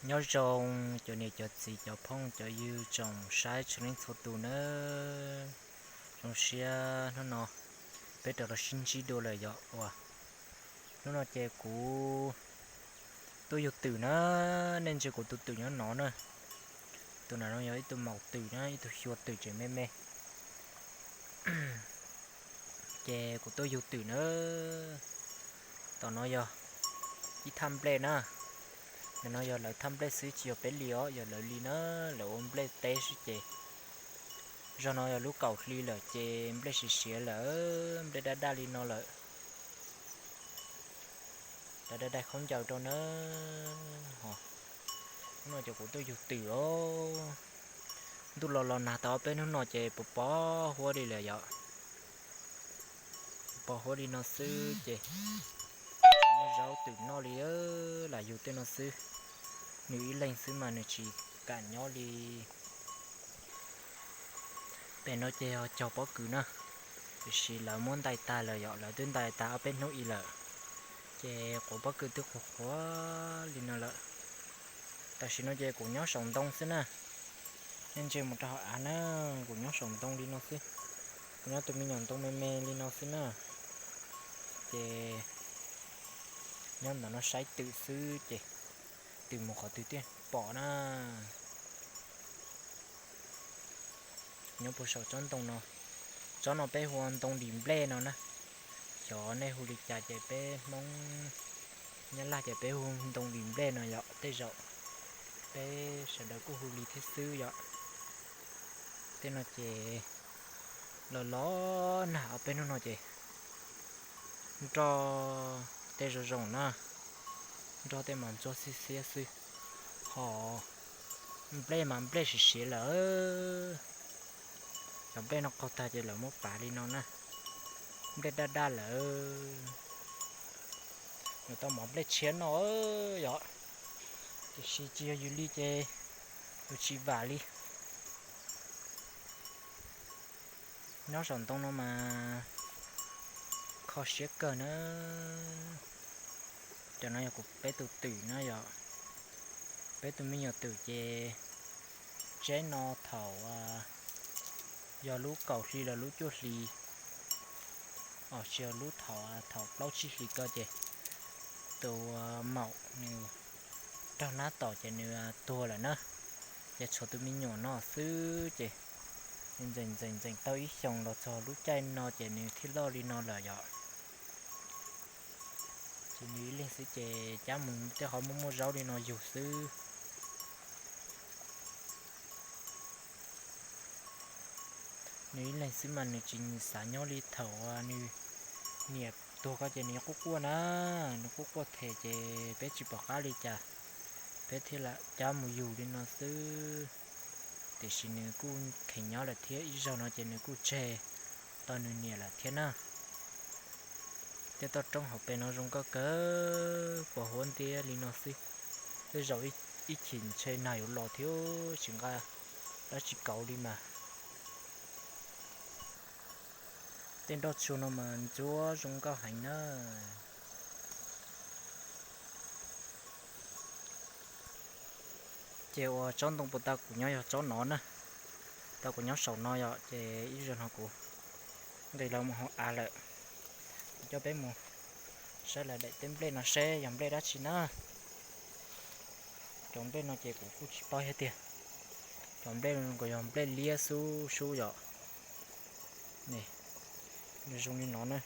Nyob zoo cov niam cov txiv cov phooj cov ywg tsoom saib txhua leej txhua tus nawb. Zoo siab hnub no peb rov los sib ntsib dua lawm yom. Ua hnub no ces kuv tuaj yug twm na, nej ntsia kuv tus twm nyob no na. Tus no yog ib tug maum twm na, ib tug xyuas twm tseem me me. Ces kuv tuaj yug twm na. Tom no yog ib thaj nplej na. Ntawm no yog lawv thaj nplej xwb, tsis yog peb li os, yog lawv li na. Lawv ua nplej teb xwb ces zog no yog lub kaum hli lawm ces nplej siav siav lawm, nplej daj daj li no lawm. Lawv dai dai khaub ncaws rau na. Hnub no ces kuv tuaj yug twm os. Ntuj los los nag tau peb hnub no ces pos pos huab li lawm yom. Pos huab li no xwb ces tsis muaj zaub twm noj li, lam yug tej no xwb. Nws ib leeg xwb mas nws tsis kam nyob li. Pem no ces yog cog pob kws na, tiam sis lawv muab ntais tag lawm yom, lawv twb ntais tag ob peb hnub ib lawm, ces quav pob kws twb qhuav qhuav li no lawm. Tam sim no ces kuv nyob saum ntoo xwb na, nej ntsia mus rau hauv av na, kuv nyob saum ntoo li no xwb, kuv nyob tus me nyuam ntoo me me li no xwb na, ces nyob ntawm no saib twm xwb ces twm mus qhov twg thiaj pom na. Nyob puag saum tsob ntoo no, tsob no peb hu ua ntoo dim nplej no na. Xyov nej hu li cas ces peb Hmoob Nyab Laj ces peb hu ntoo dim nplej no yom, tej zaum peb sawv daws kuj hu li thiab xwb yom. Tej no ces los los nag ob peb hnub no ces nroj tej zoo zoo na, nroj tej mas ntsuab xiab xiab xwb, ho nplej mas nplej siav siav lawm. Cov nplej no qaug tag ces lawv muab pav li no na, nplej daj daj lawm. Yuav tau mov nplej tshiab no yom, tiam sis tsis yog yus li ces yus tsis vam li. Nyob saum ntoo no mas kho siab kawg na. Cov no yog kuv peb tus twm na yom, peb tus me nyuam twm ces tsev no thaum yog lub kaum hli los lub cuaj hli, os tsis yog lub thaum thaum plaub tsib hlis ko ces tus maum nws raug nab tom ces nws tuag lawm na. Ces tshuav tus me nyuam no xwb ces nws ntxeem ntxeem ntxeem tau ib xyoos los txog lub caij no ces nws thiaj loj li no lawm yom. Ces nws ib leeg xwb ces cab mus tej qhov muaj muaj zaub li no yug xwb. Nws ib leeg xwb mas nws tsis xav nyob li, thaum nws niam tuag ko ces nws quaj quaj na, nws quaj quaj them ces peb tsis pom qab li cas, peb thiaj lam cab mus yug li no xwb. Tiam sis nws kuj kheev nyob lawm thiab, ib zaug no ces nws kuj tseg tau nws niam lawm thiab na. Tej toj roob hauv pes no zoo nkauj kawg, pos huab ntiab li no xwb. Tej zaum ib chim ntshe nag yuav los thiab tsis nqa dab tsi kauv li mas. Tej nroj tsuag no mas ntsuab zoo nkauj heev na. Ces ua tsob ntoo puas tau kuv nyob yog tsob no na, tau kuv nyob saum no yom, ces ib zaug no kuv nqis los mus hauv av lawm. Kuv coj peb mus saib lawv daim teb nplej no seb yog nplej dab tsi na. Cov nplej no ces kuv kuj tsis paub thiab tiag. Cov nplej no yog nplej liab xub sub yom. Nws zoo li no na.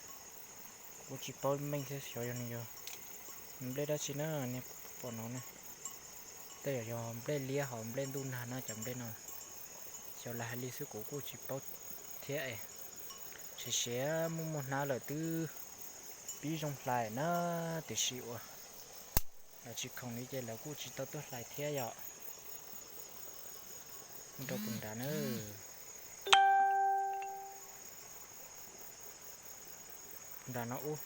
Kuv tsis paub meej thiab xyov yog nws yog nplej dab tsi na, nej pom no na. Tej zaum yog nplej liab ho nplej ntuj nag na cov nplej no. Xyov lawv hais li xwb kuv kuj tsis paub thiab es. Siav siav muaj muaj hnab lawm twb pib zoo hlais na, tiam sis ua lawv tsis khoom li ces lawv kuj tsis tau tuaj hlais thiab yom. Mus rau puag nrad na. Nram no ub.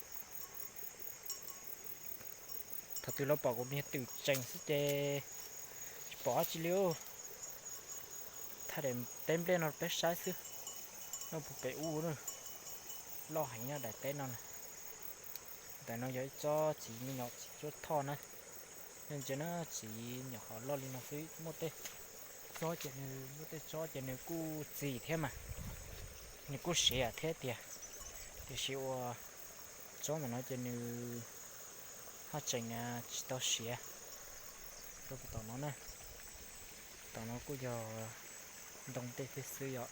Thaum twg los pom kuv niag twm tseem xwb ces tsis pom dab tsi li. Thaj daim teb nplej no peb saib xwb. Noj puag pem ub na. Loj heev nyob daim teb no na. Ntawm no yog ib tsob txiv me nyuam txiv cuab thoj na. Ntsia na, txiv nyuam qhuav loj li no xwb, muaj tej tsob ces nws, muaj tej tsob ces nws kuj txi thiab mas, nws kuj siav thiab tiag. Tiam sis ua tsob ntawm no ces nws haj tseem tsis tau siav rau puag tom no na. Tom no kuj yog ntoo tej thiab xwb yom.